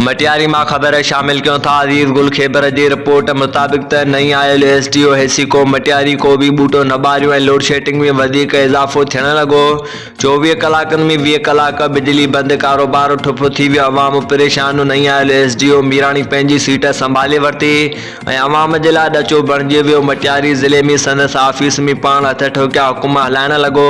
مٽياري مان خبر شامل ڪيون ٿا عزيز گل خيبر جي رپورٽ مطابق ته نئين آيل ايس ڊي او حيسيڪو مٽياري ڪو به ٻوٽو نه ٻاريو ۽ لوڊشيڊنگ ۾ وڌيڪ اضافو ٿيڻ لڳو 24 ڪلاڪن ۾ 20 ڪلاڪ بجلي بند ڪاروبار ٺپ ٿي ويو عوام پريشان نئين آيل ايس ڊي او ميراڻي پنهنجي سيٽ سنڀالي ورتي ۽ عوام جي لاء ڏچو بڻجي ويو. مٽياري ضلعي ۾ سندس آفيس ۾ پاڻ هٿ ٺوڪيا حڪم هلائڻ لڳو.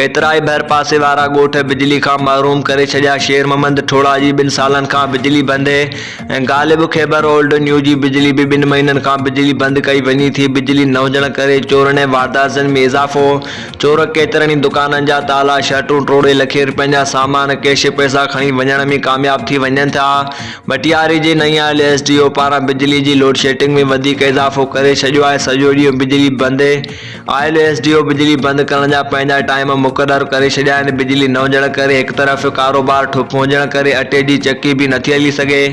ڪيترائي ڀرپاسي وارا ڳوٺ بجلي کان محروم ڪري ڇڏيا. شير محمد ٺوڙها جي ٻن سالن کان بجلي بند ۽ غالب خيبر اولڊ نيو جي بجلي به ٻن مهينن کان بجلي بند ڪئي وڃي ٿي. بجلي نه هجڻ ڪري چورن ۽ وارداتن ۾ اضافو. چور ڪيترن ئي دڪانن جا تالا، شٽرون ٽوڙي لکين رپين جا سامان، ڪيش پئسا کڻي وڃڻ ۾ ڪامياب ٿي وڃن ٿا. مٽياري جي نئين آيل ايس ڊي او پاران بجلي جي لوڊشيڊنگ ۾ وڌيڪ اضافو ڪري ڇڏيو آهي، سڄو ڏينهن بجلي بند آيل ايس ڊي او بجلي بند ڪرڻ جا پنهنجا ٽائيم مقرر ڪري ڇڏيا آهن، بجلي نه هجڻ ڪري هڪ طرف ڪاروبار ٺپ هجڻ ڪري اٽي جي چڪي به نٿي هلي سگهي،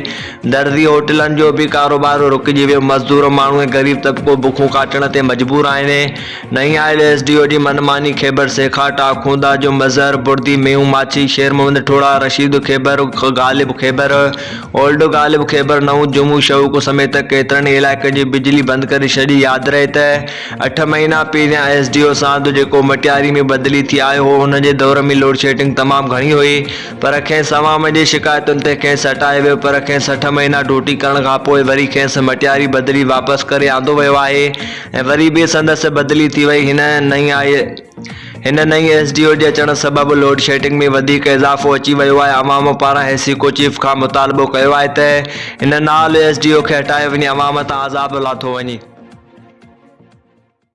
درزي هوٽلن جو به ڪاروبار رڪجي ويو، مزدور ماڻهو ۽ غريب طبقو بکون ڪاٽڻ تي مجبور آهن. نئين آيل ايس ڊي او جي من ماني خيبر سيکاٽ، آخوندا جو مظهر، بردي، ميون ماڇي، شير محمد ٺوڙها، رشيد خيبر، غالب خيبر، اولڊ غالب خيبر، نئون جمعو شوق سميت ڪيترن ئي علائقن جي بجلي بند ڪري ڇڏي. ياد رهي ته اٺ مهينا پهريان ايس ڊي او ساند جيڪو مٽياري ۾ بدلي ٿي آيو هو ان جي دور ۾ لوڊشيڊنگ تمام گهڻي هئي پر کيس عوام جي شڪايتن تي کيس هٽايو ويو پر کيس اٺ مهينا ڊيوٽي ڪرڻ کانپوء وري کيس مٽياري بدلي واپس ڪري آندو ويو آهي. ۽ وري به سندس بدلي ٿي وئي. هن نئين آء هن نئين ايس ڊي او جي اچڻ سبب لوڊشيڊنگ ۾ وڌيڪ اضافو اچي ويو آهي. عوام پاران حيسيڪو چيف کان مطالبو ڪيو آهي ته هن نال ايس ڊي او کي هٽايو وڃي عوام تان عذاب لاٿو وڃي.